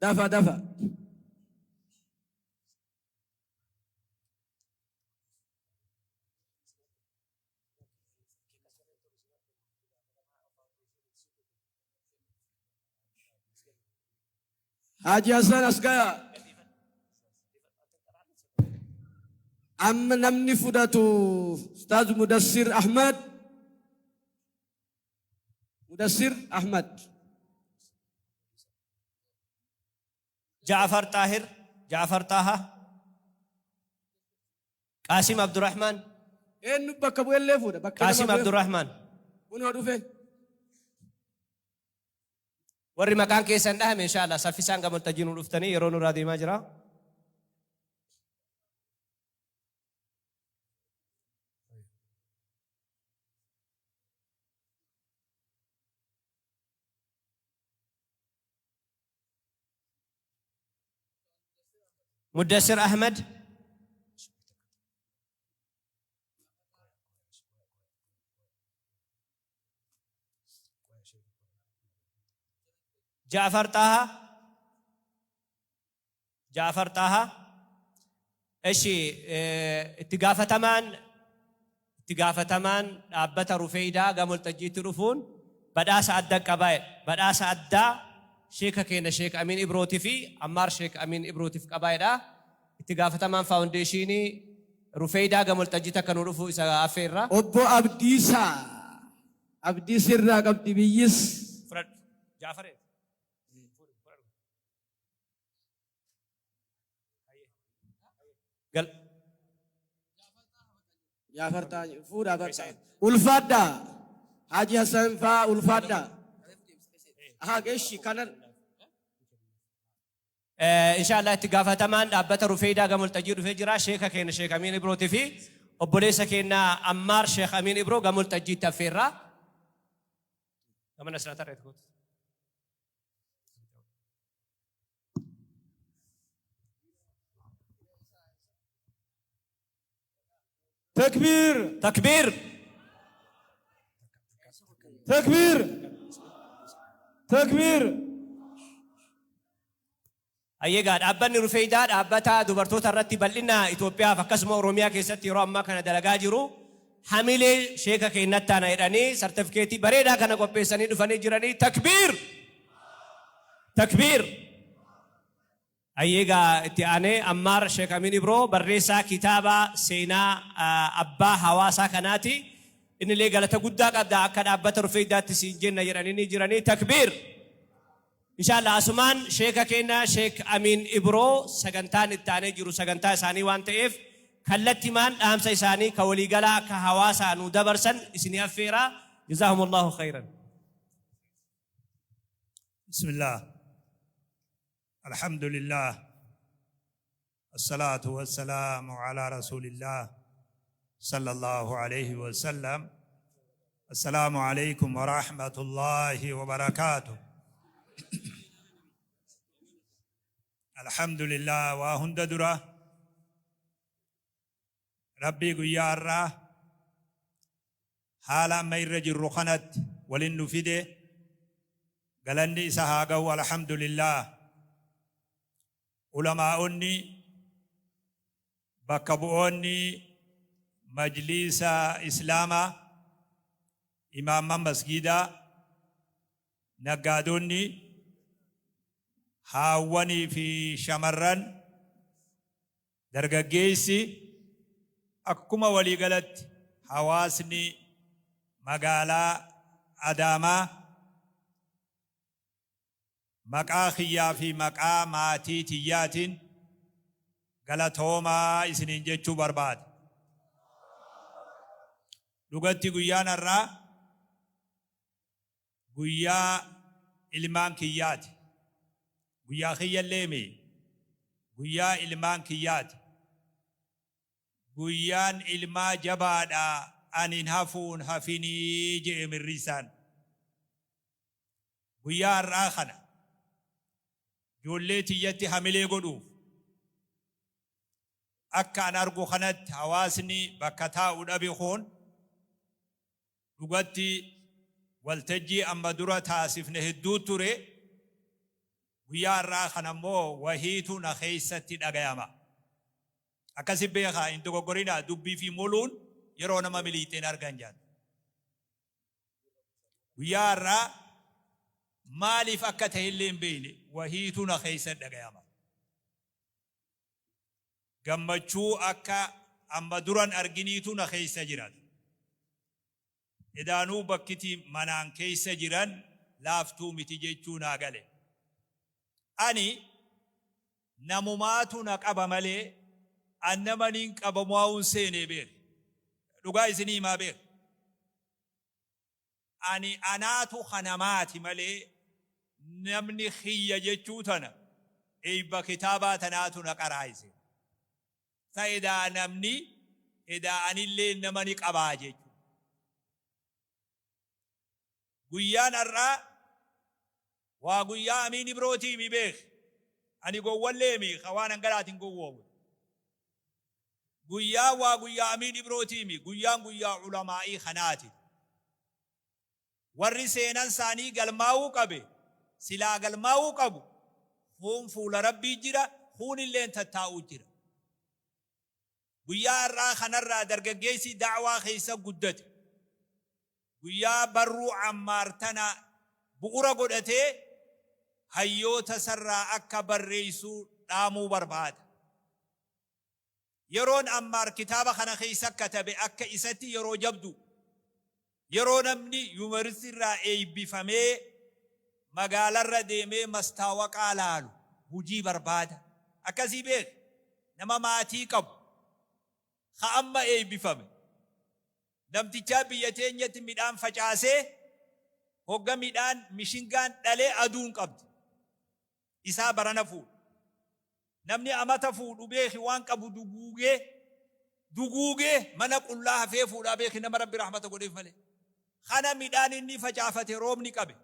Dafa dafa. Haji Hassan as gaya. Amma namni fudhatu Ustaaz Mudassir Ahmad. Mudassir Ahmad. Ja'afar Xaahir, Ja'afar Xaaha, Qaasim Abdurrahmaan, Eenyu bakka bu'ellee fuudha. Bakka Qaasim nama bu'ee Abdurrahmaan. Kunoo dhufe. Warri maqaan keessan dhahame insha Allah saffisaan gama waltajjii nu dhuftanii yeroo nurraa deemaa jira. Muddassir Ahmed. Jaafar Xaaha. Jaafar Xaaha. Eshi itti gaafatamaan itti gaafatamaan dhaabbata Rufeeydaa gama waltajjiitti dhufuun badhaasa adda qaba. Badhaasa addaa sheeka keenya Sheek Amiin Ibrootii fi Ammaar Sheek Amiin Ibrootiif qabaa'edha. Itti gaafatamaan faawundeeshinii Rufeeydaa gama waltajjiitti akka nu dhufu isa affeerra. Obbo Abdiisaa. Abdii sirraa qabdi biyyis. Fudhadhu. Jaafar. Gal. Jaafar Xaaha fuudhaa bakka. Ulfaadhaa. Haji Hassan faa ulfaadhaa. Haa geeshi kanan. Inshallah itti gaafatamaan dhaabbata Rufeeydaa gama waltajjii dhufee jira. Sheeka keenya Sheek Amiin Ibrootii fi obboleessa keenya Ammaar Sheek Amiin Ibroo gama waltajjiitti affeerra. Gama Nasraa Tarreetti kootu. Takbiir! Takbiir! Takbiir! Takbiir! Ayyeegaa dhaabbanni Rufeeydaa dhaabbata dubartoota irratti bal'ina Itoophiyaaf akkasuma Oromiyaa keessatti yeroo ammaa kana dalagaa jiru. Hamilee sheeka keenyatti taana jedhanii sartifikeetii bareedaa kana qopheessanii dhufanii jiranii. Takbiir! Takbiir! Ayyeegaa itti aanee Ammaar Sheek Amiin Ibroo barreessaa kitaaba seenaa abbaa hawaasaa kanaati. Innillee galata guddaa qabda akka dhaabbata Rufeeydaatti siin jenna jedhanii ni jiranii. Takbiir! Inshallah asumaan sheeka keenya Sheek Amiin Ibroo sagantaan itti aanee jiru sagantaa isaanii waan ta'eef kallattimaan dhaamsa isaanii ka waliigalaa akka hawaasaa nu dabarsan isinii affeera. Jazaahumullahu khayran. بسم الله الحمد لله الصلاة والسلام على رسول الله صلى الله عليه وسلم السلام عليكم ورحمة الله وبركاته الحمد لله وهند درة ربي قيارة haala amma irra jirru kanatti walin nu fide galanni isa haa ga'u alhamdulillah. Ulamaa'onni bakka bu'oonni majliisa Islaamaa, imaamman masgiidaa, naggaadonni, haawwanii fi shamarran, dargaggeessi, akkuma waliigalatti hawaasni magaalaa Adaamaa maqaa kiyyaa fi maqaa maatii tiyyaatiin galatoomaa isiniin jechuu barbaada. Dhugatti guyyaan har'aa guyyaa ilmaan kiyyaati. Guyyaa kiyyallee mi? Guyyaa ilmaan kiyyaati. Guyyaan ilmaa jabaadha anin hafuun hafinii je'e mirriisaan. Guyyaa har'aa kana ijoollee tiyyatti hamilee godhuuf akka an argu kanatti hawaasni bakka taa'u dhabe kun dhugatti waltajjii amma dura taasifne hedduu ture. Guyyaa har'aa kana immoo wahiitu na keessatti dhagayama. Akkasi beekaa, hin dogoggorinaa, dubbii fi moluun yeroo nama miliixeen argan jedhan. Guyyaa har'aa maaliif akka ta'e illee hin beekne, wahiitu na keessatti dhagayama. Gammachuu akka amma duran arginiitu na keessa jira. Edaanuu bakkiti manaan keessa jiran laaftuu miti jechuu naa gale. Ani namumaatu na qaba malee an nama niin qabamuaun seenee beeki. Dhugaa isinii himaa beeki. Ani anaatu ka namaati malee namni kiyya jechuu tana eeyba kitaabaa tanaatu na qaraayse. Ta edaa namni edaa anilleen nama ni qabaa jechu. Guyyaan har'aa waa guyyaa Amiin Ibrootii mi beeki. Ani gowwallee mi ka waan hanganaatiin gowwoomu. Guyyaan waa guyyaa Amiin Ibrootii mi, guyyaan guyyaa ulamaa'ii kanaati. Warri seenan isaanii galmaa'uu qabe, silaa galmaa'uu qabu, kuun fuula Rabbii jira, kuunilleen tattaa'uu jira. Guyyaa har'aa kanarraa dargaggeessi da'waa keessa guddate, guyyaa barruu Ammaar tana bu'ura godhatee hayyoota isarraa akka barreessu dhaamuu barbaada. Yeroon Ammaar kitaaba kana keessa katabe akka isatti yeroo jabdu, yeroo namni yuunivarsiitii irraa eebbifamee magaalarra deemee mastaawaqaa laalu hujii barbaada. Akkasii beeki, nama maatii qabu ka amma eebbifame, namtichaa biyya teenyatti midhaan facaasee hogga midhaan mishingaan dhalee aduun qabdi. Isaa barana fuudhu. Namni amata fuudhu beeki waan qabu duguugee duguugee mana qullaa hafee fuudhaa beeki, nama Rabbi rahmata godheef malee. Kana midhaan inni facaafate roobni qabe.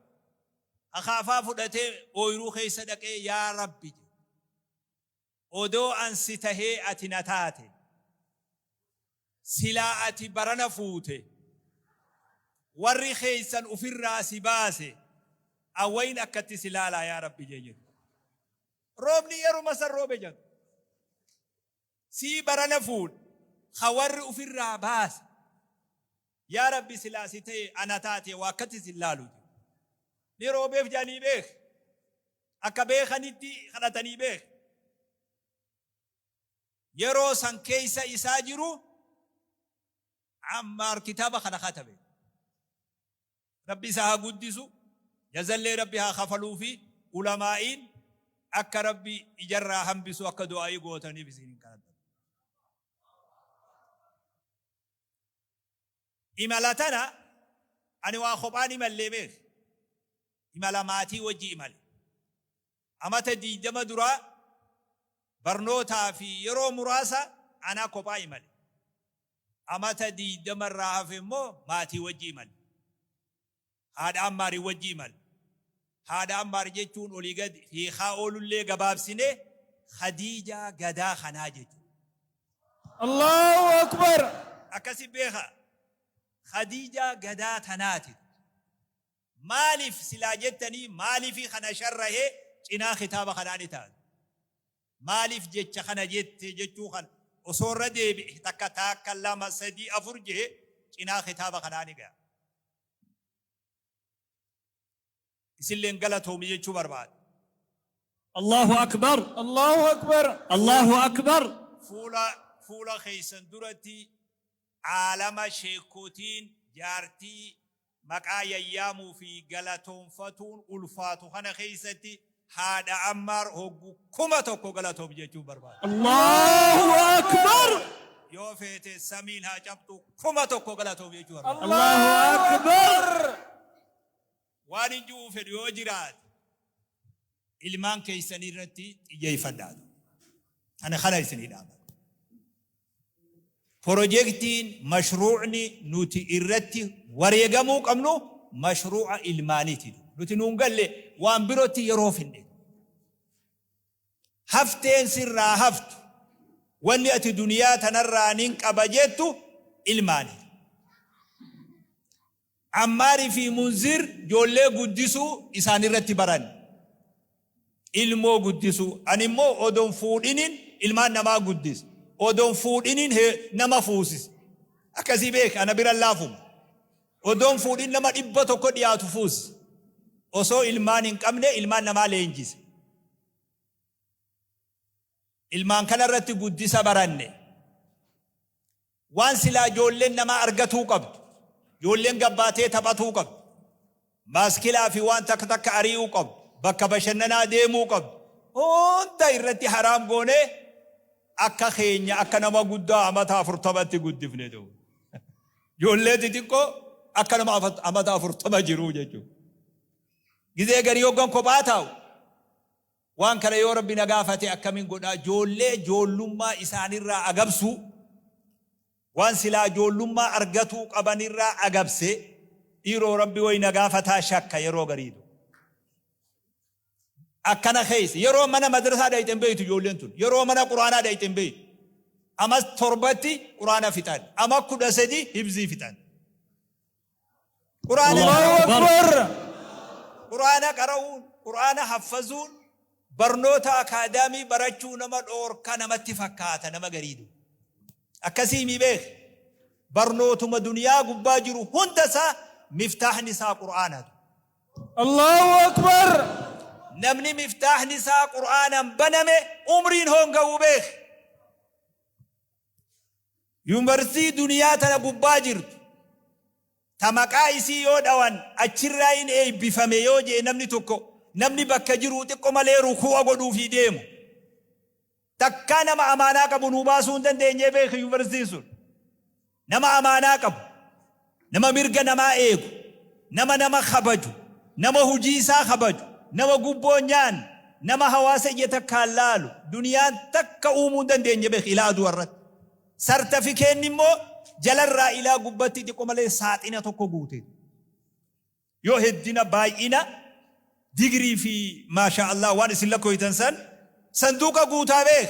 Akaafaa fudhatee ooyruu keessa dhaqee, "Yaa Rabbi," jedhe, "odoo an si tahee ati na taate, silaa ati barana fuute, warri keessan ufirraa si baase, awwayin akkatti si laalaa, yaa Rabbi," jee jedhe. Roobni yeruma san roobe jedhu. Sii barana fuudhe ka warri ufirraa baase, yaa Rabbi, silaa si ta'e ana taate waa akkatti si laalu. Ni roobeef jedhanii beek. Akka beekanitti kadhatanii beek. Yeroo san keessa isaa jiru Ammaar kitaaba kana katabe. Rabbi isa haa guddisu, jazallee Rabbi haa kafaluu fi ulamaa'iin akka Rabbi ijarraa hambisu akka du'aa'ii gootaniif isin hin kadhadha. Imala tana ani waa kophaan imallee beek. Imala maatii wajji imale. Amata 20 duraa barnootaa fi yeroo muraasa anaa kophaa imale. Amata 20 irraa hafe immoo maatii wajji imale. Haadha Ammaarii wajji imale. Haadha Ammaar jechuun olii gad hiikaa oolullee gabaabsine, Khadiijaa gadaa kanaa jechuudha. Allahu Akbar. Akkasi beeka. Khadiijaa gadaa tanaati. Maaliif silaa jettanii, maaliifii kana sharrahee cinaa kitaaba kanaa ni ta'a. Maaliif jecha kana jette jechuu kana osoo irra deebi'e takka taakka lama sadii afur jee cinaa kitaaba kanaa ni ga'a. Isilleen galatoomi jechuu barbaada. Allahu Akbar. Allahu Akbar. Allahu Akbar. Fuula keessan duratti aalama sheekotiin jaartii maqaa yayyaamuu fi galatoonfatuun ulfaatu kana keessatti haadha Ammaar hoggu 1000 galatoom jechuu barbaada. Allahu Akbar. Yoo feete samiin haa cabxu, 1000 galatoom jechuu barbaada. Allahu Akbar. Waan hin ji'uu fedhu yoo jiraate, ilmaan keessanii irratti xiyyeeffadhaa. Ani kana isinii dhaaba. Pirojektiin mashruucni nuti irratti wareegamuu qabnu mashruuca ilmaaniiti. Nuti nuun galle waan birootti yeroo finne. Hafteen sirraa haftu, wanni ati duniyaa tanarraa nin qaba jettu ilmaani. Ammaarii fi Munzir ijoollee guddisuu isaanirratti baran. Ilmoo guddisuu. Ani immoo odoon fuudhiniin ilmaan namaa guddisa. Odoon fuudhiniin nama fuusisa. Akkasii beek, ana bira laafuma. Odoon fuudhin nama 100 dhiyaatu fuusisa. Osoo ilmaan hin qabne ilmaan namaa leenjise. Ilmaan kanarratti guddisa baranne. Waan silaa ijoolleen namaa argatuu qabdu. Ijoolleen gabbaatee taphatuu qabdu. Maaskilaa fi waan takka takka ari'uu qabdu. Bakka bashannanaa deemuu qabdu. Hunda irratti haraam goonee akka keenya akka nama guddaa amata 40tti guddifne ta'u. Ijoollee xixiqqoo akka nama amata 40 jiruu jechuudha. Gizee garii hoggan kophaa taa'u. Waan kana yoo Rabbi na gaafate akkamiin godhaa? Ijoollee ijoollummaa isaanirraa agabsuu, waan silaa ijoollummaa argatuu qabanirraa agabse, dhiiroo Rabbi wayi na gaafataa shakka yeroo gariitu. Akkana keessa yeroo mana madrasaa dhayxe hin beeytu ijoolleen tun, yeroo mana quraanaa dhayxe hin beeytu. Amas 7tti quraana fixan, ama 13 hibzii fixan. Quraana Allahu Akbar. Quraana qara'uun, quraana haffazuun barnoota akaadaamii barachuu nama dhoorka namatti fakkaata nama gariitu. Akkasii mi beek? Barnootuma duniyaa gubbaa jiru hunda isaa miftaahni isaa quraanatu. Allahu Akbar. Namni miftaahni isaa quraanaan baname umriin honga'uu beek. Yuunivarsiitii duniyaa tana gubbaa jirtu ta maqaa isii yoo dhawan achirraa hin eebbifame yoo jee namni tokko, namni bakka jiru xiqqo malee ruku'a godhuufii deemu. Takkaa nama amaanaa qabu nuu baasuu hin dandeenyee beeki yuunivarsiitiin sun. Nama amaanaa qabu, nama mirga namaa eegu, nama nama kabaju, nama hujii isaa kabaju, nama gubboo nyaanne, nama hawaasa ija takkaan laalu, duniyaan takka uumuu hin dandeenye beeki ilaa aduu irratti. Sartafikeenni immoo jalarraa ilaa gubbatti xiqqo malee saaxina tokko guute. Yoo heddina baay'ina digirii fi maasha Allah waan isin lakkooytan san sanduuqa guutaa beek.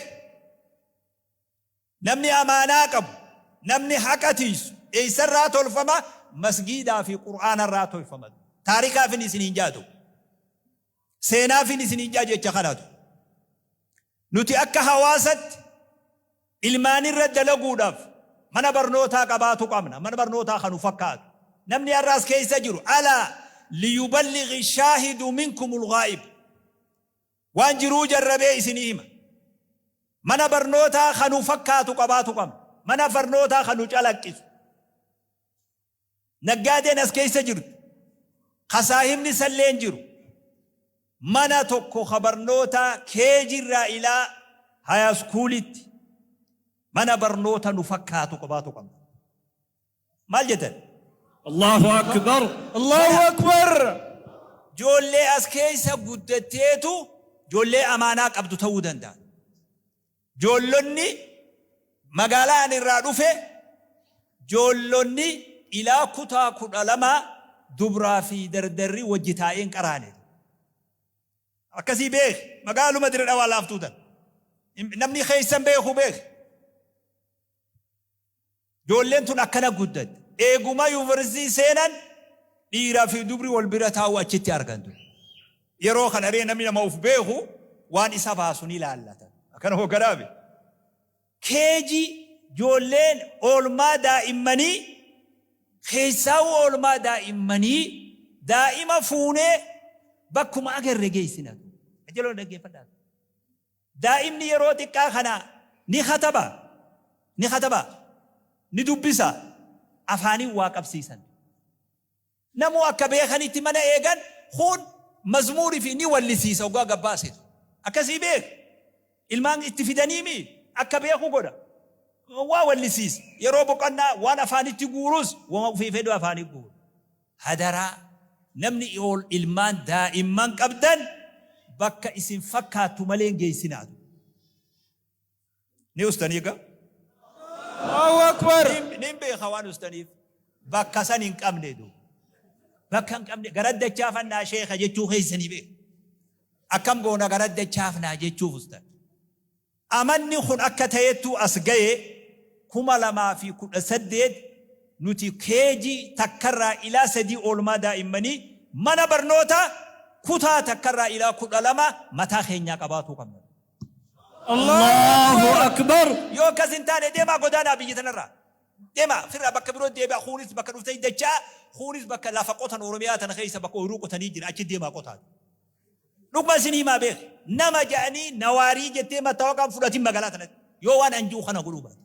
Namni amaanaa qabu, namni haqa tiisu, eessarraa tolfama? Masgiidaa fi qur'aanarraa tolfama. Taarikaafin isin hin jaatu. Seenaafin isin hin jaa jecha kanatu. Nuti akka hawaasatti ilmaanirra dalaguudhaaf mana barnootaa qabaatu qabna. Mana barnootaa kanu fakkaatu. Namni har'aas keessa jiru alaa liyuballighi shaahidu minkumul ghaa'ib. Waan jiruu jarrabee isinii hima. Mana barnootaa kanu fakkaatu qabaatu qabna. Mana barnootaa kanu calaqqisu. Naggaadeen as keessa jirtu. Kasaahibni salleen jiru. Mana tokko ka barnootaa keejirraa ilaa haayaskuulitti mana barnoota nu fakkaatu qabaatu qabna. Maal jettan? Allahu Akbar. Allahu Akbar. Ijoollee as keessa guddatteetu ijoollee amaanaa qabdu ta'uu danda'a. Ijoollonni magaalaa ani irraa dhufe ijoollonni ilaa kutaa 12 dubraa fi dardarri wajji taa'een qaraane. Akkasii beek, magaaluma Dire Dhawaa laaftuu tan. Namni keessan beeku beek. Ijoolleen tun akkana guddatte. Eeguma yuunivarsiitii seenan dhiiraa fi dubri wal bira taa'u achitti argantu. Yeroo kana ree namni nama of beeku waan isa baasu ni ilaallata. Akkana hogganaabe. Keejii ijoolleen oolmaa daa'immanii keessaa'uu oolmaa daa'immanii daa'ima fuunee bakkuma agarre geessina. Ajaloo dhaggeeffadhaa. Daa'imni yeroo xiqqaa kana ni kataba, ni kataba, ni dubbisa, afaaniin waa qabsiisan. Namuu akka beekanitti mana eegan kun mazmuurii fi ni wallisiisa hoggaa gabbaasetu. Akkasii beek. Ilmaan itti fidanii mi akka beeku godha. Waa wallisiisa. Yeroo boqonnaa waan afaanitti guurus wama ofii fedhu afaanii guuru. Hadaraa namni ol ilmaan daa'imman qabdan bakka isin fakkaattu malee hin geessinaatu. Ni ustanii egaa? Allahu Akbar. Nin beeka waan ustaniif. Bakka san hin qabne du. Bakka hin qabne gara dachaafannaa sheeka jechuu keessanii beeku. Akkam goona gara dachaafnaa jechuuf ustan. Amanni kun akka ta'ettu as ga'e 2018 nuti keejii takkarraa ilaa 3 oolmaa daa'immanii mana barnoota Kutaa takkarraa ilaa 12 mataa keenyaa qabaatuu qabna. Allahu Akbar. Yoo akkas hin taane deemaa godaanaa biyya tanarraa. Deemaa firraa bakka biroo deebi'a kuunis bakka dhuftanii dachaa kuunis bakka lafa qotan Oromiyaa tana keessa bakka ooyiruu qotanii jira achi deemaa qotaa. Dhuguma isin himaa beek nama ja'anii nawaarii jettee mattaawaqaan fudhatin magaalaa tanatti yoo waan anjuu kana godhuu baate.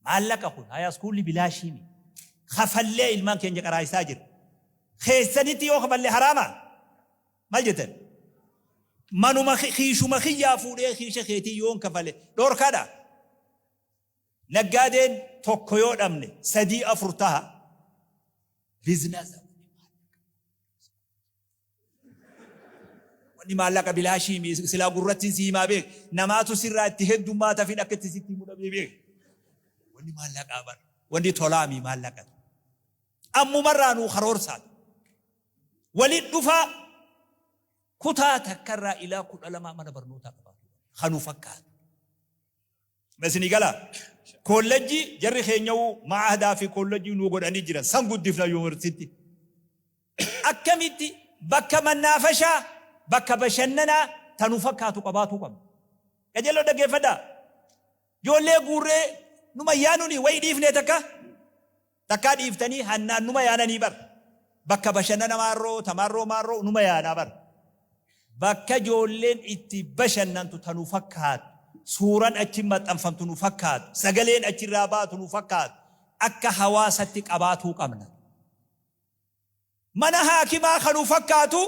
Maallaqa kun hayaaskuulli bilaashii mi. Kafallee ilmaan keenya qaraayisaa jira. Keessanitti yoo kafallee haraama? Maal jettan? Manuma kiishuma kiyyaa fuudhee kiisha keetii yoon kafale dhoorkaadha. Naggaadeen tokko yoo dhabne sadii afur taha. Biizinasa. Wanni maallaqa bilaashii mi silaa gurratti si himaa beek. Namaatu sirraa itti heddummaata fi akka itti sitti himu dhabee beek. Wanni maallaqaa bar. Wanni tolaa mi maallaqa. Ammumarraa nuu karoorsaa. Walit dhufaa kutaa takkarraa ilaa 12 mana barnootaa qabaatu. Kanuu fakkaatu. Isinii galaa? Koollejjii jarri keenya'uu ma'ahadaa fi koollejjii nuu godhanii jiran. San guddifna yuunivarsiitti. Akkamitti bakka mannaafashaa, bakka bashannanaa ta nu fakkaatu qabaatuu qabna. Qajeeloo dhaggeeffadhaa. Ijoollee guurree numa yaanuni wayi dhiifnee takka takkaa dhiiftanii hannaan numa yaananii bar. Bakka bashannana maarroo tamaarroo maarroo numa yaanaa bar. Bakka ijoolleen itti bashannantu ta nu fakkaatu, suuran achi maxxanfamtu nu fakkaatu, sagaleen achirraa baatu nu fakkaatu akka hawaasatti qabaatuu qabna. Mana haakimaa kan nu fakkaatu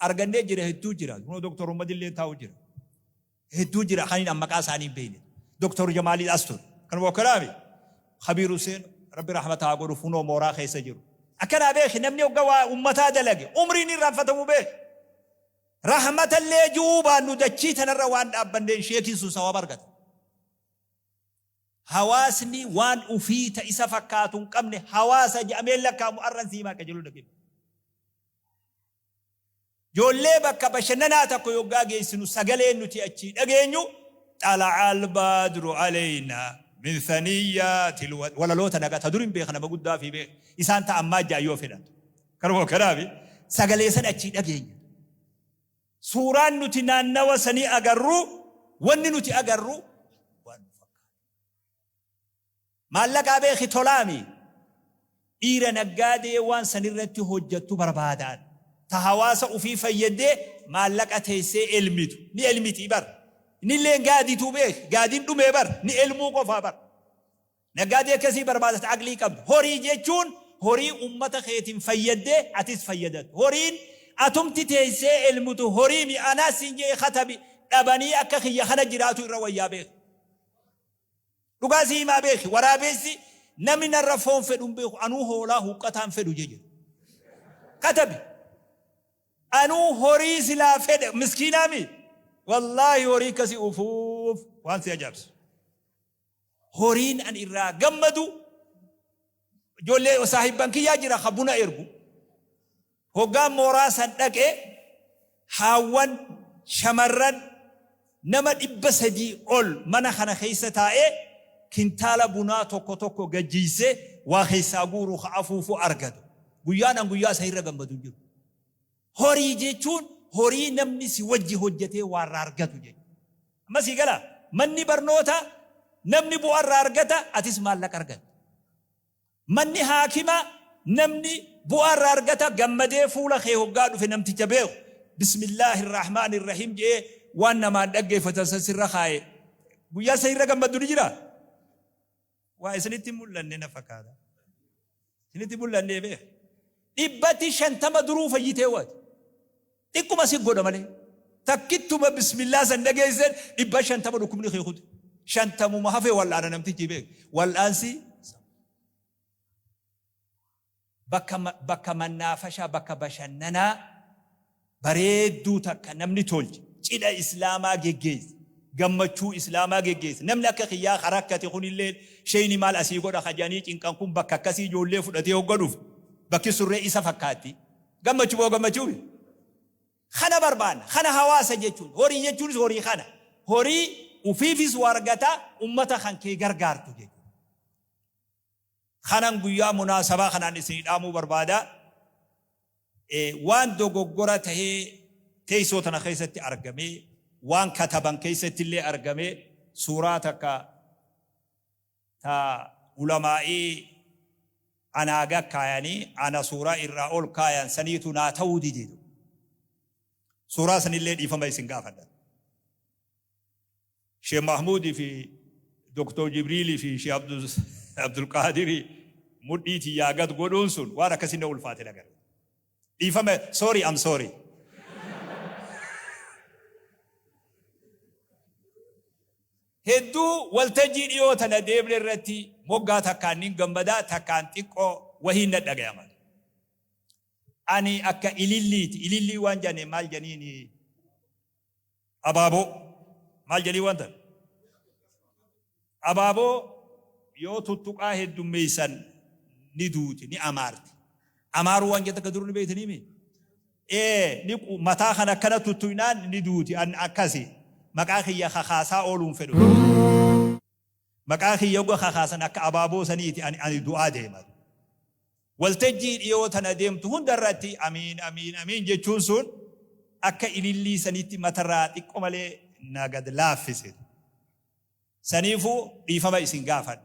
argannee jira hedduu jira. Kunoo Doktor Ummadillee taa'u jira. Hedduu jira kan hin maqaa isaanii hin beekne. Doktor Jamaalii as ture. Kan wakkalaami. Kabiir Hussein Rabbi rahmata haa godhu funoo mooraa keessa jiru. Akkanaa beeki namni hogga waa ummataa dalage umriin irraanfatamu beeki. Rahmatallee ji'uu baannu dachii tanarra waan dhaabbanneen sheekiin sun sawaaba argata. Hawaasni waan ufii ta isa fakkaatu hin qabne hawaasa jedhamee lakkaa'amu arran sii himaa qajeeluu dhaggeeffadhu. Ijoollee bakka bashannanaa tokko yoggaa geessinu sagaleen nuti achii dhageenyu xala'al badru aleynaa min thaniyyaatil walaloota nagaa ta dur hin beeka nama guddaa fi beeka isaan ta ammaa ja'an yoo fedhan. Kanuma kanaafi sagalee san achii dhageenya. Suuraan nuti naannawa sanii agarru wanni nuti agarru waan nu fakkaatu. Maallaqaa beeki tolaami. Dhiira naggaadee waan sanirratti hojjattu barbaadaan. Ta hawaasa ufii fayyaddee maallaqa teessee elmitu. Ni elmitii bar. Innilleen gaadituu beeki. Gaadiin dhumee bar. Ni elmuu qofaa bar. Naggaadee akkasii barbaada ta aqlii qabdu. Horii jechuun horii ummata keetiin fayyaddee atis fayyadattu. Horiin atumti teessee elmutu horii mi anaa siin je'e katabi dhabanii akka kiyya kana jiraatu irra wayyaa beeki. Dhugaa sii himaa beeki waraabeessi namni narra foon fedhu hin beeku anuu hoolaa huqqataan fedhu jedhe. Katabi. Anuu horii silaa fedhe miskiinaa mi? Wallaahi horii akkasii ufuuf waan si ajaa'ibsu. Horiin an irraa gammadu ijoollee saahibban kiyyaa jira ka buna ergu. Hoggaan mooraa san dhaqe haawwan, shamarran nama 300 ol mana kana keessa taa'ee kintaala bunaa tokko tokko gad jiysee waa keessaa guuru ka afuufu argatu. Guyyaan an guyyaa san irra gammadu hin jiru. Horii jechuun horii namni si wajji hojjatee waa irraa argatu jechuudha. Amma sii galaa? Manni barnootaa namni bu'aa irraa argata atis maallaqa argatta. Manni haakimaa namni bu'aa irraa argata gammadee fuula kee hoggaa dhufe namticha beeku bismillaahi rahmaani rahiim je'ee waan namaan dhaggeeffatan san sirra kaaye guyyaa san irra gammaddu ni jiraa? Waa isinitti hin mul'anne na fakkaata. Isinitti mul'annee beeka. Dhibbatti 50 duruu fayyitee waati. Xiqquma si godha malee. Takkittuma bismillaa san dhageesseen 50 dhukkubni kee kute. Shantamuma hafe wal'aana namtichi beeka. Wal'aansi bakka bakka mannaafashaa bakka bashannanaa bareedduu takka namni tolche cidha islaamaa geggeesse gammachuu islaamaa geggeesse namni akka kiyyaa ka rakkate kunilleen sheeyni maal asii godha ka jedhanii cinqan kun bakka akkasii ijoollee fudhatee hogga dhufe bakki surree isa fakkaatti gammachuu moo gammachuu miti kana barbaanna kana hawaasa jechuun horii jechuunis horii kana horii ufiifis waa argataa ummata kan kee gargaartu jechuudha. Kanan guyyaa munaasabaa kanaan isinii dhaamuu barbaada. Waan dogoggora tahee teessoo tana keessatti argamee, waan kataban keessatti illee argamee, suuraa takka ta ulamaa'ii anaa gad kaayanii ana suuraa irraa ol kaayan saniitu naa ta'uu dide. Suuraa sanillee dhiifama isin gaafadha. Sheekh Mahmuudii fi Doktor Jibriilii fi Sheekh Abdulqaadirii mudhii tiyyaa gad godhuun sun waan akkasii na ulfaate nagarre. Dhiifama, sorry, I'm sorry. Hedduu waltajjii dhiyoo tana deemne irratti moggaa takkaan nin gammadaa, takkaan xiqqoo wahiin na dhagayama. Ani akka ililliiti. Ilillii waan jane maal janiini? Abaaboo. Maal jedhii waan tan? Abaaboo yoo tuttuqaa heddummeessan ni duuti, ni amaarti. Amaaruu waan jettan akka dur ni beektanii mi? Ee, ni mataa kana akkana tuttuqnaan ni duuti. An akkasi. Maqaa kiyya kakaasaa ooluun fedhu. Maqaa kiyya hogga kakaasan akka abaaboo saniiti ani du'aa deema. Waltajjii dhiyoo tana deemtu hunda irratti amiin amiin amiin jechuun sun akka ilillii sanitti matarraa xiqqo malee na gad laaffise. Saniifuu dhiifama isin gaafadha.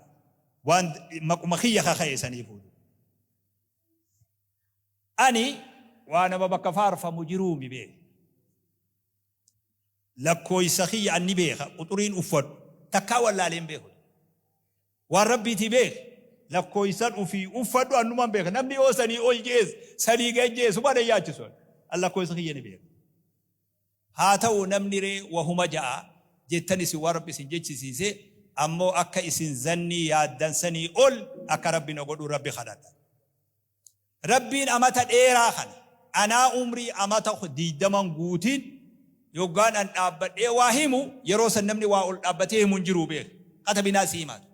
Waan maquma kiyya kaka'e saniifuu. Ani waa nama bakka faarfamu jiruumi beeki. Lakkooysa kiyya an ni beeka, quxuriin uffadhu takkaa wallaalee hin beeku. Waan Rabbiitii beeki, lakkooysan ufii uffadhu annumaan beeka. Namni yoo sanii ol je'es, sanii gad je'es humaa na hin yaachisu an. An lakkooysa kiyya ni beeka. Haa ta'uu namni ree wahuma ja'a jettan isin waan Rabbi isin jechisiise, ammoo akka isin zannii yaaddan sanii ol akka Rabbi na godhu Rabbi kadhadha. Rabbiin amata dheeraa kana anaa umrii amata 20 hin guutin yoggaan an dhaabbadhee waa himu, yeroo san namni waa ol dhaabbatee himu hin jiruu beeki. Katabinaa si himaatu.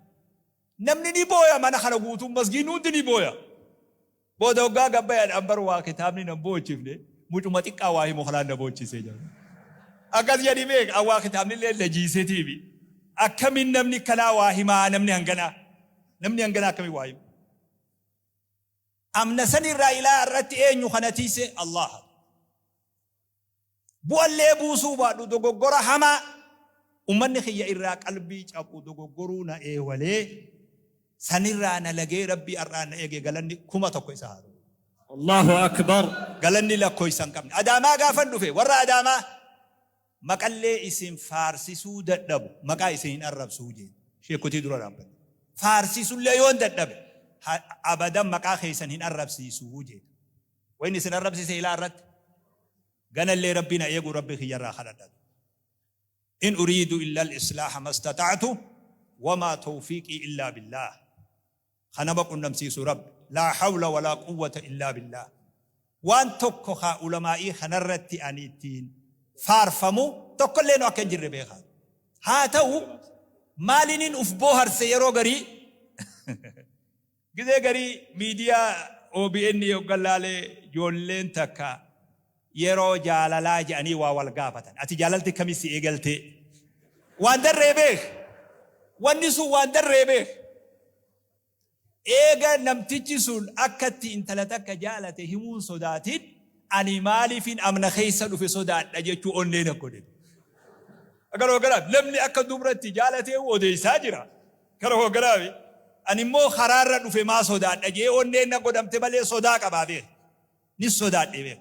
Namni ni booya, mana kana guutuun, masgiinni hundi ni booya. Booda hoggaa gad bayan, an bar waa kitaabni nan boochifne, mucuma xiqqaa waa himu kanaan na boochise jedhan. Akkas jedhi beek, an waa kitaabni illee na jiisetiimi. Akkamin namni akkanaa waa himaa, namni hanganaa? Namni hanganaa akkamin waa hima? Amna san irraa ilaa har'atti eenyu ka na tiyse? Allaaha. Bu'allee buusuu baadhu dogoggora hamaa ummanni kiyya irraa qalbii caphu dogoggoruu na eewalee sanirraa na lagee Rabbii har'aan na eege galanni 1000 isa haa ta'u. Allahu Akbar. Galanni lakkoysa hin qabne. Adaamaa gaafan dhufe warra Adaamaa Maqallee isin faarsisuu dadhabu maqaa isin hin arrabsuu jeen sheekkotii dura dhaabbadhe. Faarsisullee yoon dadhabe abadan maqaa keessan hin arrabsiisuu jeen. Wayni isin arrabsise ilaa irratti ganallee Rabbii na eeguu Rabbii kiyyarraa kadhadha. In uriidu illa al-islaaha mastata'tu wamaa tawfiiqii illaa billaah. Ka nama qunnamsiisu Rabbi. Laa hawla walaa quwwata illaa billaah. Waan tokko ka ulamaa'ii kanarratti ani ittiin faarfamu tokkolleenu akka hin jirre beekaa. Haa ta'u maalinin uf booharse yeroo garii? Gizee garii miidiyaa OBN yoggan laale joolleen takka yeroo jaalalaa jedhanii waa wal gaafatan. Ati jaalalti akkamitti si eegaltee? Waan darree beek. Wanni sun waan darree beek. Eega namtichi sun akka itti intala takka jaalate himuun sodaatin, ani maaliifin amna keessa dhufe sodaadha jechuu onnee na godhe. Gara hogganaaf namni akka dubra itti jaalatee odeessaa jira. Gara hogganaaf ani immoo karaarra dhufe maa sodaadha jee onneen na godhamte malee sodaa qabaa beek. Ni sodaadhe beek.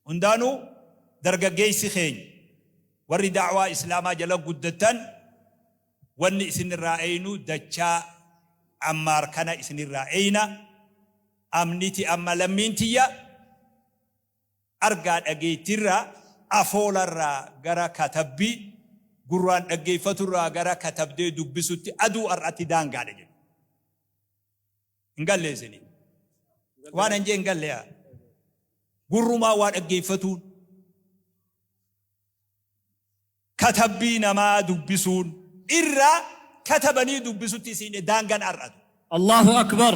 Hundaanuu dargaggeessi keenya warri da'waa Islaamaa jala guddattan wanni isinirraa eeynu dachaa Ammaar kana isinirraa eeyna. Amniti amma lammiin tiyya argaa dhageettirraa, afoolarraa gara katabbii, gurraan dhaggeeffaturraa gara katabdee dubbisutti aduu har'atti daangaadha jedhu. Hin galle isinii. Waan an jee hin galle yaa. Gurrumaa waa dhaggeeffatuun. Katabbii namaa dubbisuun irraa katabanii dubbisutti isin daangan har'atu. Allahu Akbar.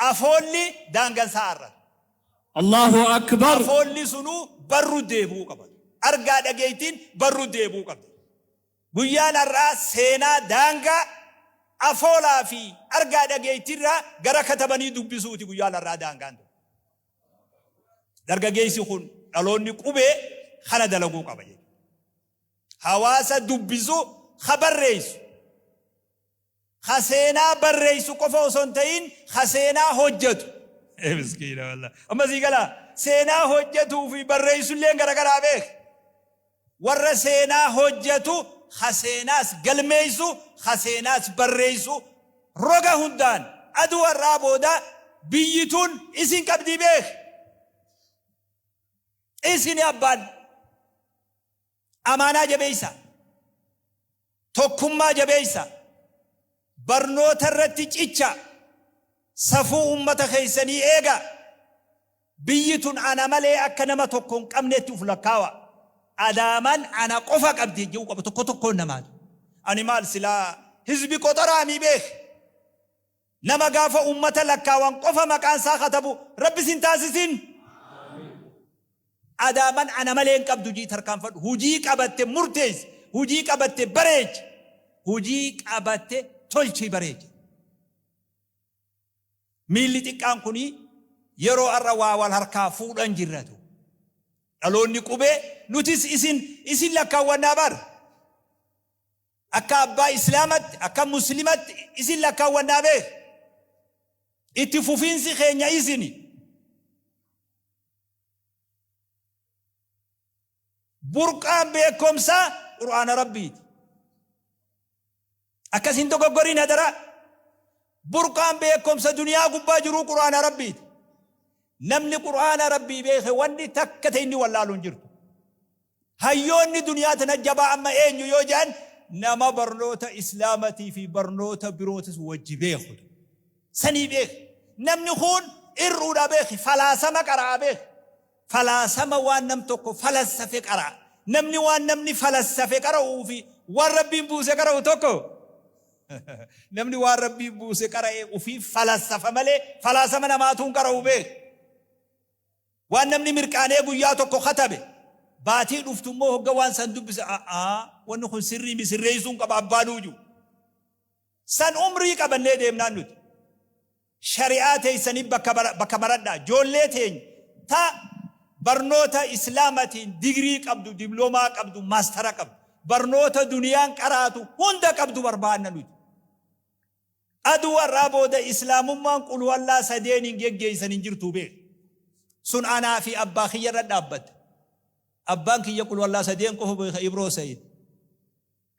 Afoolli daangan isaa har'atu. Allahu Akbar. Afoolli sunuu barru deebi'uu qaba. Argaa dhageettiin barru deebi'uu qabdi. Guyyaan har'aa seenaa daangaa. Afoolaa fi argaa dhageettiirraa gara katabanii dubbisuuti guyyaa larraa daangaan. Dargaggeessi kun dhaloonni qubee kana dalaguu qaba jechuudha. Hawaasa dubbisu ha barreessu. Ha seenaa barreessu qofa osoo hin ta'in ha seenaa hojjetu. Miskiina wallah. Amma sii galaa seenaa hojjetuu fi barreessu illee garagaraa beek. Warra seenaa hojjetu ha seenaas galmeessu ha seenaas barreessu roga hundaan aduu har'aa booda biyyi tun isin qabdii beek. Isin abbaan amaanaa jabeessa. Tokkummaa jabeessa. Barnoota irratti cicha. Safuu ummata keessanii eega. Biyyi tun ana malee akka nama tokko hin qabnetti uf lakkaawa. Adaamaan ana qofa qabdi jechuu qaba tokko tokkoon namaatu. Ani maal silaa hizbi qoxoraamii beek. Nama gaafa ummata lakkaawan qofa maqaan isaa katabu Rabbi sin taasisin. Adaaman ana malee hin qabdu jii tarkaanfadhu. Hujii qabatte murteessi. Hujii qabatte bareechi. Hujii qabatte tolchii bareechi. Miilli xiqqaan kuni yeroo har'a waa wal harkaa fuudhan jirratu. Dhaloonni qubee nutis isin lakkaawwannaa bar. Akka abbaa Islaamatti, akka Muslimatti isin lakkaawwannaa beek. Itti fufiinsi keenya isini. Burqaan beekumsaa Qur'aana Rabbiiti. Akkas hin dogoggoriin hadaraa. Burqaan beekumsa duniyaa gubbaa jiruu Qur'aana Rabbiiti. Namni Qur'aana Rabbii beeke wanni takka ta'e inni wallaalu hin jirtu. Hayyoonni duniyaa tana jabaa amma eenyu yoo jedhan nama barnoota Islaamatii fi barnoota birootis wajji beeku. Sanii beek. Namni kun irruudha beeki. Falaasama qaraa beek. Falaasama waan nam tokko falassafe qaraa. Namni waan namni falassafe qara'uu fi waan Rabbiin buuse qara'u tokko. Namni waan Rabbiin buuse qara'ee ofii falassafa malee falaasama namaatuun qara'u beek. Waan namni mirqaanee guyyaa tokko katabe baatii dhuftu immoo hogga waan san dubbise a'aa wanni kun sirrii misirreessuun qaba abbaan uju. San umrii qabannee deemnaan nuti. Shari'aa teessanii bakka baradhaa. Ijoollee teenya ta barnoota Islaamatiin digirii qabdu, diploomaa qabdu, maastara qabdu. Barnoota duniyaan qaraatu hunda qabdu barbaanna nuti. Aduu har'aa booda Islaamummaan qulwallaa sadeen hin geggeessan hin jirtu beek. Sun anaa fi abbaa kiyya irra dhaabbatte. Abbaan kiyya qulwallaa sadeen qofa beeka Ibroo Sayid.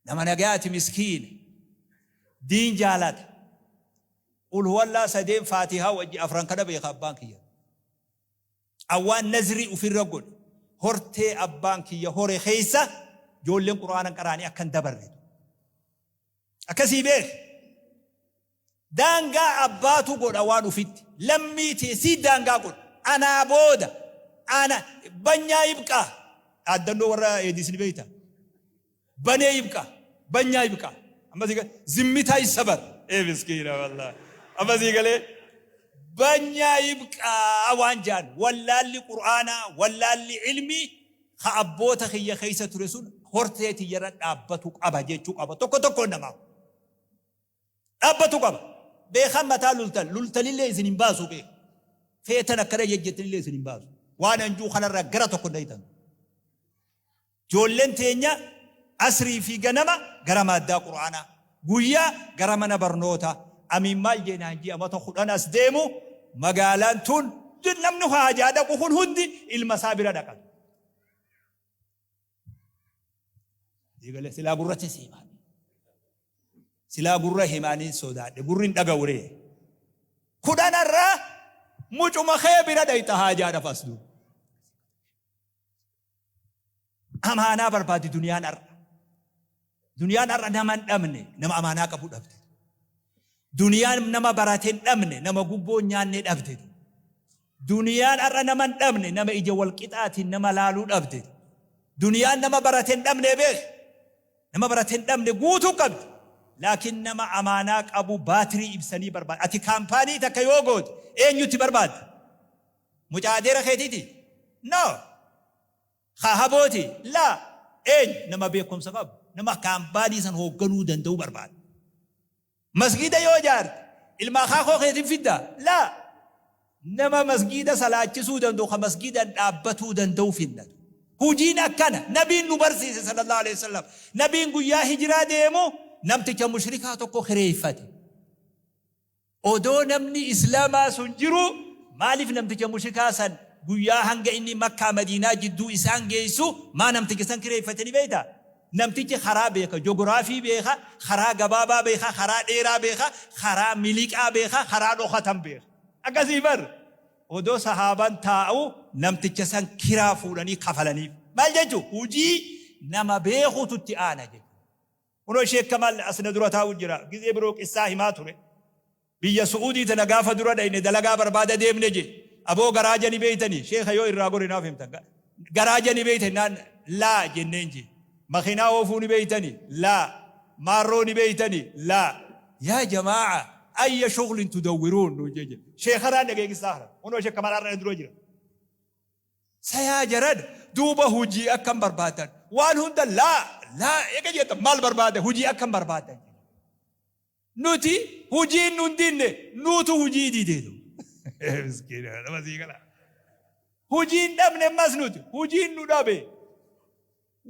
Nama nagayaati miskiina. Diin jaalata. Qulwallaa sadeen Faatihaa wajji afran kana beeka abbaan kiyya. Awwaan nazrii ofirra godhe. Hortee abbaan kiyya hore keessa ijoolleen Qur'aana qaraanii akka hin dabarre. Akkasii beek. Daangaa abbaatu godha waan ufitti. Lammii teessii daangaa godha. Anaa booda ana banyaa ibqaa. Dhaaddannoo warra eedis ni beekta. Banee ibqaa. Banyaa ibqaa. Amma sii galee zimmitaa isabar. Ee miskiina wallaahi. Amma sii galee banyaa ibqaa waan jaan wallaalli Qur'aanaa wallaalli ilmii ka abboota kiyya keessa ture sun hortee tiyyarra dhaabbatu qaba jechuu qaba tokko tokkoon namaa. Dhaabbatu qaba. Beekan mataa lultan lultanillee isin hin baasu beek. Feetan akkana jejjettanillee isin hin baasu. Waan anjuu kanarraa gara tokko hin dhayitan. Ijoolleen teenya asrii fi ganama gara maaddaa Qur'aanaa. Guyyaa gara mana barnootaa. Amiin maal jeenaan ji'a mata 10 as deemu magaalaan tun namni haajaa dhaqu kun hundi ilma isaa bira dhaqa. Silaa gurracha seemaa. Silaa gurra himaanii sodaadhe gurri hin dhaga'u ree. Kudhanarraa mucuma kee bira dhayxa haajaadhaaf as duuba. Amaanaa barbaadi duniyaan har'a. Duniyaan har'a nama hin dhabne nama amaanaa qabu dhabde. Duniyaan nama barate hin dhabne nama gubboo hin nyaanne dhabde. Duniyaan har'a nama hin dhabne nama ija wal qixaatiin nama laaluu dhabde. Duniyaan nama barate hin dhabne beek. Nama barate hin dhabne guutuu qabdi. Laakiin nama amaanaa qabu baatirii ibsanii barbaada. Ati kaampaanii takka yoo goote eenyutti barbaadda? Mucaa adeera keetiiti? No. Habooti? Laa. Eenyu? Nama beekumsa qabu. Nama kaampaanii san hoogganuu danda'u barbaada. Masgiida yoo ijaarte ilma akaakoo keetiin fidda? Laa. Nama masgiida salaachisuu danda'u ka masgiidan dhaabbatuu danda'u finnatu. Hujiin akkana nabiin nu barsiise sallallahu alaihi wasallam. Nabiin guyyaa hijiraa deemu namticha mushrikaa tokko kireeffate. Odoo namni islaamaa sun jiru maaliif namticha mushrikaa san guyyaa hanga inni Makkaa Madiinaa jidduu isaan geessu maa namticha san kireeffate ni beektaa? Namtichi karaa beeka, jogiraafii beeka, karaa gabaabaa beeka, karaa dheeraa beeka, karaa miliqaa beeka, karaa dhokatan beeka. Akkasii bar odoo sahaabaan taa'u namticha san kiraa fuudhanii kafalaniif. Maal jechuun hujii nama beekutu itti aana jechuudha. Kunoo Sheek Kamaal as na dura taa'u jira. Gizee biroo qissaa himaa ture. Biyya Su'uudii tana gaafa dura dhayne dalagaa barbaada deemne je. Aboo garaaja ni beeytanii? Sheekha yoo irraa gore naaf himtan. Garaaja ni beeytani naan laa jenneen je. Makiinaa oofuu ni beeytani? Laa. Maarroo ni beeytani? Laa. Yaa jamaa'a ayya shuglin tudawwiruun nuun je je. Sheekharaan dhagee qissaa kana. Kunoo Sheek Kamaal har'a na dura jira. Sayaa jaran duuba hujii akkam barbaadan? Waan hunda laa laa eega jettan maal barbaada? Hujii akkam barbaadan? Nuti hujiin nun dinne, nuutu hujii dide. Miskiina nama sii gala. Hujiin dhabne ammas nuti hujiin nu dhabe.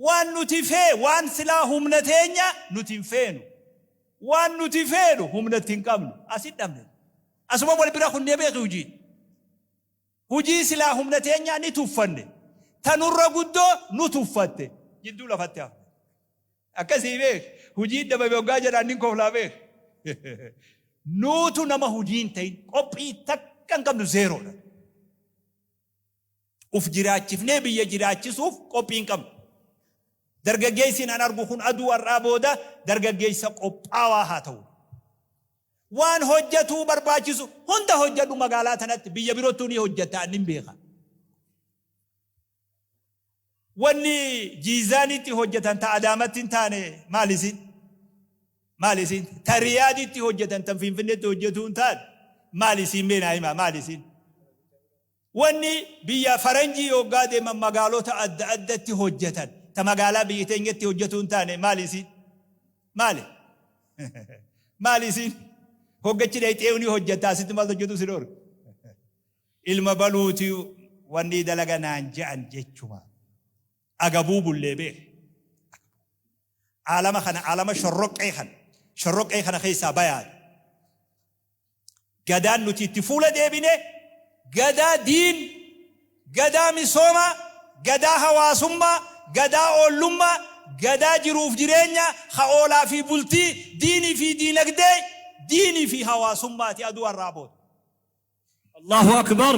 Waan nuti fee waan silaa humna teenya nuti hin feenu. Waan nuti feenu humna itti hin qabnu. Asit dhabne. Asuma wal bira kunnee beeki hujiin. Hujii silaa humna teenyaa ni tuffanne. Ta nurra guddoo nu tuffatte. Jidduu lafatti hafne. Akkasii beek. Hujiin dhabame hoggaa jedhaan nin koflaa beek. Nuutu nama hujii hin ta'in qophii takka hin qabnu zeeroodha. Uf jiraachifnee biyya jiraachisuuf qophii hin qabnu. Dargaggeessi an argu kun aduu har'aa booda dargaggeessa qophaawaa haa ta'u. Waan hojjatuu barbaachisu hunda hojjadhu magaalaa tanatti biyya birottuu ni hojjatta an nin beeka. Wanni Jiizaanitti hojjatan ta Adaamatti hin taane maali isiin? Maali isiin? Ta Riyaaditti hojjatan tan Finfinneetti hojjatuu hin taane maali isiin mee naa himaa maali isiin? Wanni biyya faranjii hoggaa deeman magaalota adda addatti hojjatan ta magaalaa biyya teenyatti hojjatuu hin taane maali isiin? Maali? Maali isiin? Hoggachi dhayxee ni hojjatta asitti maal hojjatu si dhoorga? Ilma baluuti wannii dalaga naan je'an jechuma. Agabuu bullee beek. Aalama kana aalama shorroqqee kana shorroqqee kana keessaa bayaadha. Gadaan nuti itti fuula deebine gadaa diin, gadaa misoomaa, gadaa hawaasummaa, gadaa oollummaa, gadaa jiruuf jireenya, ha oolaa fi bultii, diinii fi diinagdee, diinii fi hawaasummaati aduu har'aa booda. Allahu Akbar.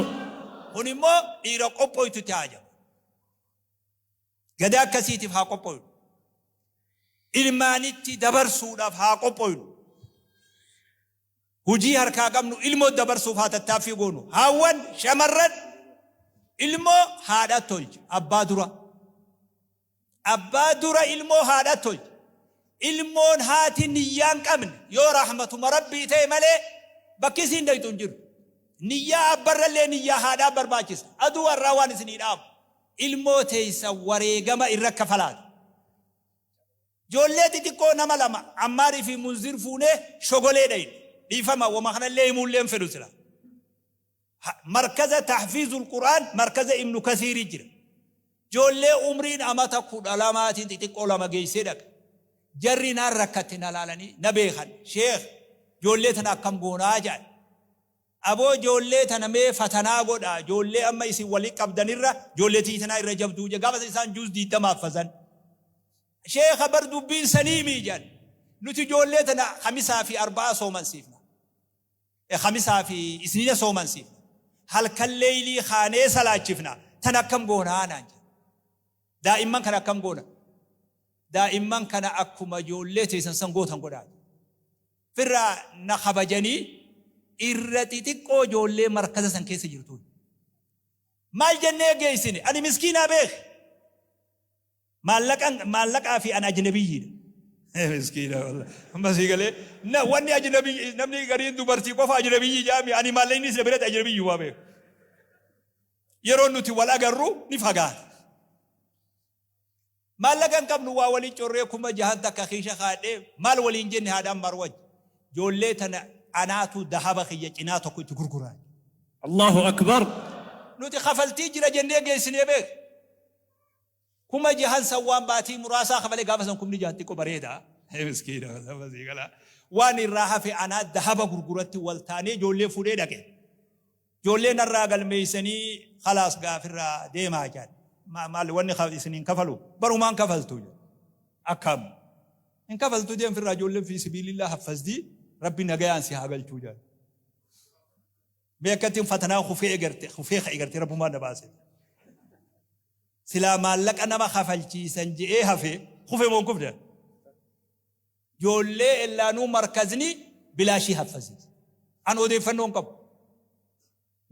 Kun immoo dhiira qophooytutti haajama. Gadaa akkasiitiif haa qophooynu. Ilmaanitti dabarsuudhaaf haa qophooynu. Hujii harkaa qabnu ilmoo dabarsuuf haa tattaaffii goonu. Haawwan, shamarran ilmoo haadha tolcha abbaa dura. Abbaa dura ilmoo haadha tolcha. Ilmoon haati niyyaa hin qabne yoo rahmatuma Rabbii ta'e malee bakki isiin dhayxu hin jiru. Niyyaa abbarrallee niyyaa haadhaa barbaachisa. Aduu har'aa waan isinii dhaamu. Ilmoo teessan wareegama irra kafalaati. Ijoollee xixiqqoo nama lama Ammaarii fi Munzir fuunee shogolee dhayne. Dhiifama wama kanallee himuullee hin fedhu sila. Markaza Tahfiizul Qur'aan markaza Ibnu Kasiirii jira. Ijoollee umriin amata 12tiin xixiqqoo lama geessee dhaqe. Jarri naan rakkatte na laalanii na beekan. Sheekh ijoollee tana akkam goonaa jedhan. Aboo ijoollee tana mee fatanaa godhaa ijoollee amma isin wali qabdanirra ijoollee tiyyi tanaa irra jabduu jedhe. Gaafa san isaan juuz 20 haffazan. Sheekha bar dubbiin saniimii jedhan. Nuti ijoollee tana Khamisaa fi Arba'aa soomansiifna. Khamisaa fi Isniina soomansiifna. Halkan leeylii kaanee salaachifna. Tana akkam goonaa naan jedhe. Daa'imman kana akkam goona? Daa'imman kana akkuma ijoollee teessan san gootan godhaa. Firraa na kabajanii irra xixiqqoo ijoollee markaza san keessa jirtuun. Maal jennee geessine? Ani miskiinaa beeki. Maallaqan maallaqaa fi an ajnabiyyiidha. Miskiina wallah. Amma sii galee na wanni ajnabiyyi namni gariin dubartii qofa ajnabiyyi jaami ani maallaqni isa biratti ajnabiyyi waa beeku. Yeroo nuti wal agarru ni fagaata. Maallaqa hin qabnu waa waliin corree 6000 takka kiisha kaadhee maal waliin jenne haadha Ammaar wajji. Ijoollee tana anaatu dahaba kiyya cinaa tokko itti gurguraa. Allahu akbar. Nuti kafaltii jira jennee geessinee beek. 6000 san waan baatii muraasaa kafalee gaafa san 6000 xiqqoo bareeda. Miskiina saba sii galaa. Waan irraa hafe anaa dahaba gurguratti wal taanee ijoollee fuudhee dhaqe. Ijoollee narraa galmeessanii khalaas gaafirraa deemaa jedhan. Maal wanni isiniin kafalu barumaan kafaltu jedhan. Akkam hin kafaltu deemfirraa ijoolleen fi sibiilillaa haffasdii rabbi nagayaan si haa galchuu jedhan. Mee akkattiin fatanaa kufee egarte kufee ka'e gartee rabbumaan na baase. Silaa maallaqa nama kafalchiisan je'ee hafe kufe moo hin kufne? Ijoollee ellaanuu markazni bilaashii haffasiise. An odeeffannoo hin qabu.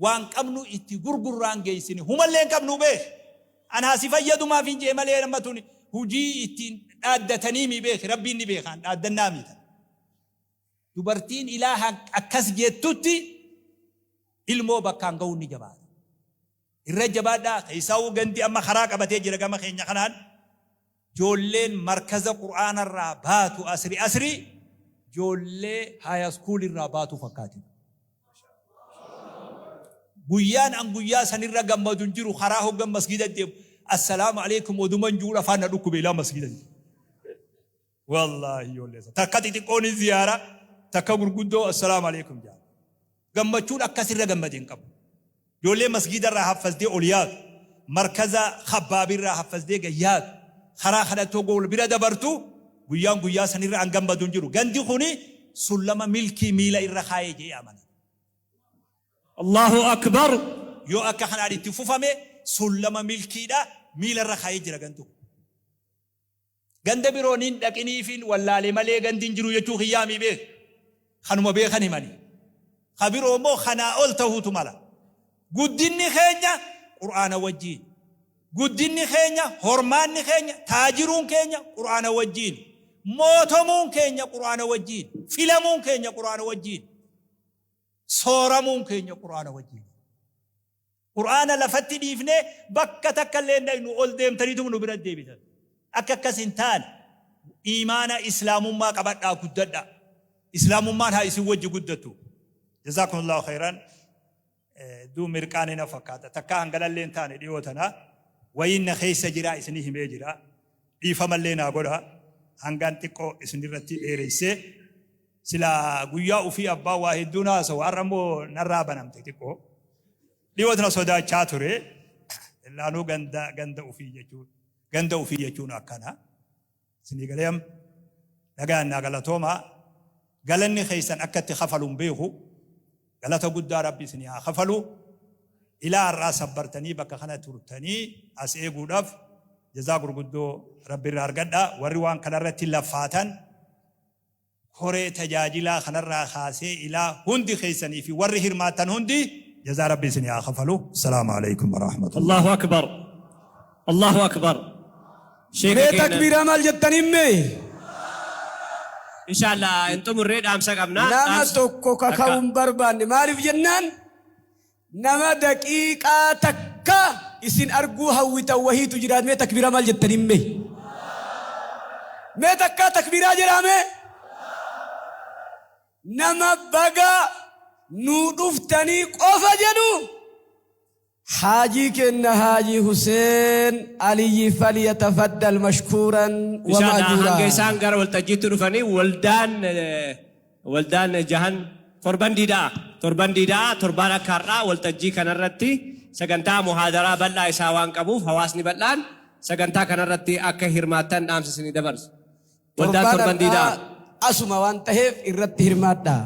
Waan qabnu itti gurgurraan geessine humallee hin qabnu beek. An haa si fayyadumaaf hin je'e malee nama tuni hujii ittiin dhaaddatanii mi beek rabbiin ni beekaan dhaaddannaa mita. Dubartiin ilaa akkas jettutti ilmoo bakkaan ga'uun ni jabaata. Irra jabaadhaa keessaawuu gandi amma karaa qabatee jira gama keenya kanaan joolleen markaza qur'aanarraa baatu asri asri joollee high school irraa baatu fakkaati. Guyyaan an guyyaa sanirra gammadu hin jiru karaa hoggan masgida deemu assalaamu alaikum oduman juudha afaan na dhukkube ilaa masgida deemu. Wallaahi ijoollee sana. Takka xixiqqoon ziyaara takka gurguddoo assalaamu alaikum jedha. Gammachuun akkasirra gammade hin qabu. Ijoollee masgiidarraa haffasdee ol yaatu, markaza khabbaabirraa haffasdee gad yaatu, karaa kanatti hoggoo wal bira dabartu guyyaan guyyaa sanirra an gammadu hin jiru. Gandi kuni sullama milkii miila irra kaayee jedhee amana. Allahu akbar. Yoo akka kanaan itti fufame sullama milkiidha miila irra kaayee jira gandi kun. Ganda biroo nin dhaqiniifin wallaale malee gandi hin jiru jechuu kiyyaamii beek. Kanuma beekan himanii. Ka biroo immoo kanaa ol tahuutu mala. Guddinni keenya Qur'aana wajjiin. Guddinni keenya, hormaanni keenya, taajiruun keenya Qur'aana wajjiin. Mootomuun keenya Qur'aana wajjiin. Filamuun keenya Qur'aana wajjiin. Sooramuun keenya Qur'aana wajjiin. Qur'aana lafatti dhiifnee bakka takka illee hin dhaqnu ol deemtaniituma nu bira deebitan. Akka akkas hin taane iimaana islaamummaa qabadhaa guddadhaa. Islaamummaan haa isin wajji guddattu. Jazaakumullahu khayran. Hedduu mirqaane na fakkaata. Takkaa hanganallee hin taane dhiyoo tana. Wayiin na keessa jira isinii himee jira. Dhiifamallee naa godha. Hangaan xiqqoo isinirratti dheeressee. Silaa guyyaa ufii abbaa waa hedduu naasawu har'a immoo narraa banamte xiqqoo. Dhiyoo tana sodaachaa ture. Illaanuu ganda ganda ufii jechuun ganda ufii jechuun akkana. Isinii galee amma nagaan naa galatooma. Galanni keessan akka itti kafalu hin beeku. Galata guddaa Rabbi isinii haa kafalu. Ilaa har'aa sabbartanii bakka kana turtanii as eeguudhaaf jazaa gurguddoo Rabbi irraa argadha. Warri waan kanarratti laffaatan koree tajaajilaa kanarraa kaasee ilaa hundi keessanii fi warri hirmaattan hundi jazaa Rabbi isinii haa kafalu. Assalaamu alaikum warahmatullahi. Allahu akbar. Allahu akbar. Sheeka Mee keenya takbiiraa maal jettaniin mee? Inshallah hin xumurree dhaamsa qabna. Nama Dhaamsa tokko takka. kaka'uun barbaanne maaliif jennaan nama daqiiqaa takka isin arguu hawwitan wahiitu jiraat mee takbiiraa maal jettaniin mee? Mee takkaa takbiiraa jedhaa mee? Nama baga nuu dhuftanii qofa jedhu Haajii keenna Haajii Huseen Aliyyi falyatafaddal mashkuuran wa Inshallah hanga ma'juuraa. isaan gara waltajjiitti dhufanii waldaan waldaan jahan torban diidaa torban diidaa torbaan akka har'aa waltajjii kanarratti sagantaa muhaadaraa bal'aa isaa waan qabuuf hawaasni bal'aan sagantaa kanarratti akka hirmaattan dhaamsa isinii dabarsa. Waldaan Torbaan torban diidaa. har'aa asuma waan taheef irratti hirmaadhaa.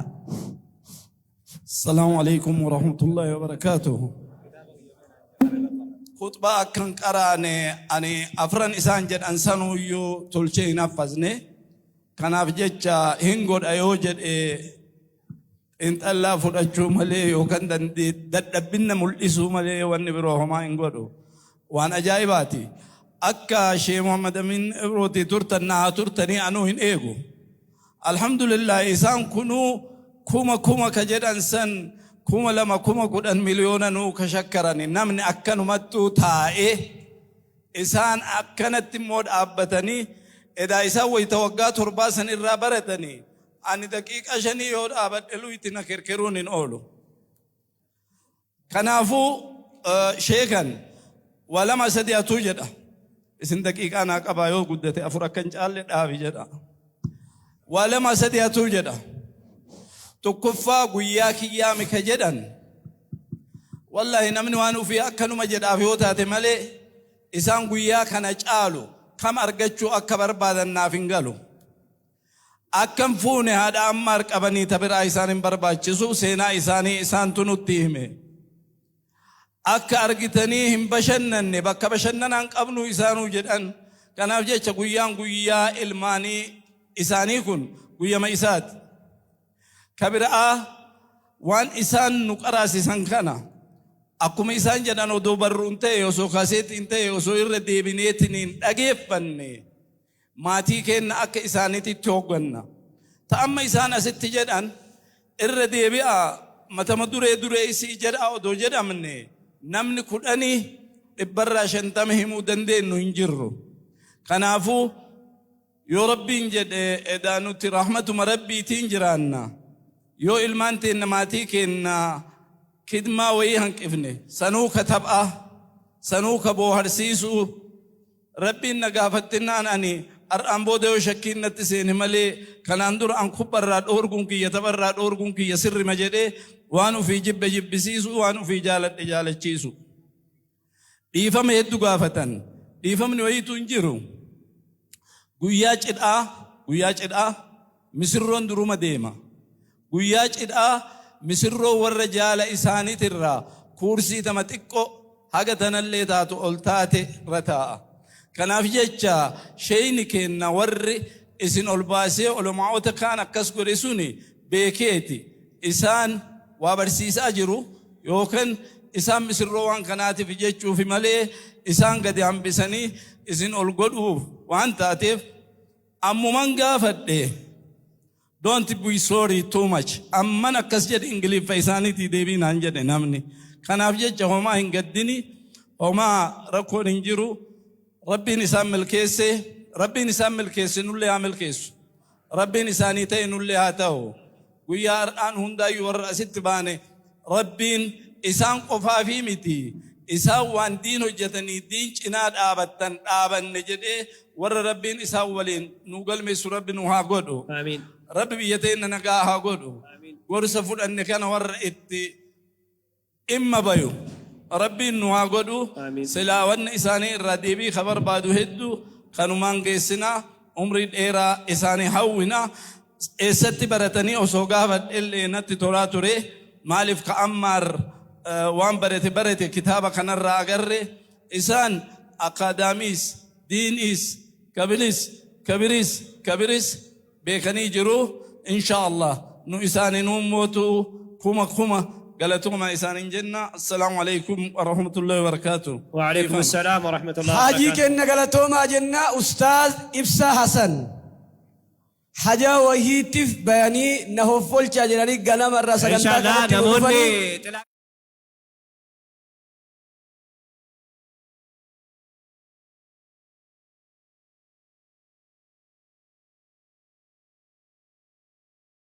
Assalaamu alaikum warahmatullahi wabarakatuh. Khutbaa akkan qaraane ani afran isaan jedhan sanuuyyuu tolchee hin haffazne. Kanaaf jecha hin godha yoo jedhe xiinxallaa fudhachuu malee yookaan dadhabbinna mul'isuu malee wanni biroo homaa hin godhu. Waan ajaa'ibaati. Akka Shee Muhammad Amin Ibrootii turtan naa turtanii anuu hin eegu. Alhamdulillah isaan kunuu kuma kuma ka jedhan san 2000 10,000 miliyoona nuu ka shakkarani namni akkanumattuu taa'ee isaan akkanatti immoo dhaabbatanii edaa isaan wayita waggaa torbaa san irraa baratanii Ani daqiiqa 5 yoo dhaabadhe luyti na kirkiruun hin oolu. Kanaafuu sheekan waa lama sadi atuu jedha. Isin daqiiqaa naa qabaa, yoo guddate 4 akka hin caalle dhaabi jedha. Waa lama sadi atuu jedha. Tokkoffaa, guyyaa kiyyaa mika jedhan. Wallahi namni waan ufii akkanuma jedhaaf yoo taate malee, isaan guyyaa kana caalu kam argachuu akka barbaadan naaf hin galu. Akkam fuune haadha Ammaar qabanii ta biraa isaan hin barbaachisu, seenaa isaanii isaantu nutti hime. Akka argitanii hin bashannanne, bakka bashannanaan qabnu isaanuu jedhan. Kanaaf jecha guyyaan guyyaa ilmaanii isaanii kun guyyama isaati. Ka biraa, waan isaan nu qaraasisan kana akkuma isaan jedhan odoo barruun ta'e, osoo kaaseetiin ta'e, osoo irra deebineetiin hin dhageeffanne, maatii keenna akka isaaniititti hoogganna. Ta amma isaan asitti jedhan irra deebi'a, matama duree duree isii jedha odoo jedhamne, namni 10 50% himuu dandeenyu hin jirru. Kanaafuu yoo Rabbiin jedhe edaa nuti rahmatuma Rabbiitiin jiraanna. Yoo ilmaan teenna, maatii keenna kidmaa wayii hanqifne, sanuu ka taphaa, sanuu ka booharsiisuu, Rabbiin na gaafattinnaan ani har'aan booda yoo shakkiin natti seene malee, kanaan dura an kubbarraa dhoorguun kiyya, tapharraa dhoorguun kiyya sirrima jedhee waan ufii jibbe jibbisiisu, waan ufii jaaladhe jaalachiisu. Dhiifama hedduu gaafatan. Dhiifamni wayiitu hin jiru. Guyyaa cidhaa, guyyaa cidhaa misirroon duruma deema. Guyyaa cidhaa misirroo warra jaala isaaniitirraa kuursii tama xiqqoo haga tanallee taatu ol taate irra taa'a. Kanaaf jecha sheeyni kenna warri isin ol baasee olamaa'ota kaan akkas godhe suni beekeeti. Isaan waa barsiisaa jiru yookaan isaan misirroo waan kanaatiif jechuufi malee, isaan gadi hambisanii isin ol godhuuf waan taateef ammuman gaafadhe. "Don't be sorry too much." Amman akkas jedhe, Ingiliffa isaaniitii deebii naan jedhe namni. Kanaaf jecha homaa hin gaddini, homaa rakkoon hin jiru. Rabbiin isaan milkeesse, Rabbiin isaan milkeesse nullee haa milkeessu. Rabbiin isaanii ta'e nullee haa ta'u. Guyyaa har'aan hundaayyuu warra asitti baane, Rabbiin isaan qofaafii miti. Isaan waan diin hojjetanii diin cinaa dhaabattan dhaabanne jedhee warra Rabbiin isaan waliin nu galmeessu Rabbi nu haa godhu. Amiin. Rabbi biyya teenya nagaa haa godhu. Gorsa fudhanne kana warra itti dhimma bayu Rabbiin nu haa godhu. Amiin. Silaa wanni isaanii irraa deebii ka barbaadu hedduu, kanumaan geessinaa, umrii dheeraa isaanii hawwina. Eessatti baratanii osoo gaafadhe natti tolaa ture. Maaliif ka Ammaar waan barate barate kitaaba kanarraa agarre. Isaan akaadaamiis, diiniis, kabilis, kabiris, kabiris beekanii jiru. Insha Allah nu isaaninuu mootu kuma kuma galatooma isaanin jenna. Assalaamu alaikum warahmatullahi wabarakaatuh. وعليكم السلام ورحمة الله Haajii وبركاته. kenna galatoomaa jenna. Ustaaz Ibsaa Hasan haja wahiitiif bayanii na hoffolchaa jedhanii ganama irraa إن sagantaa شاء الله kanatti nu dhufanii namoonni xilaa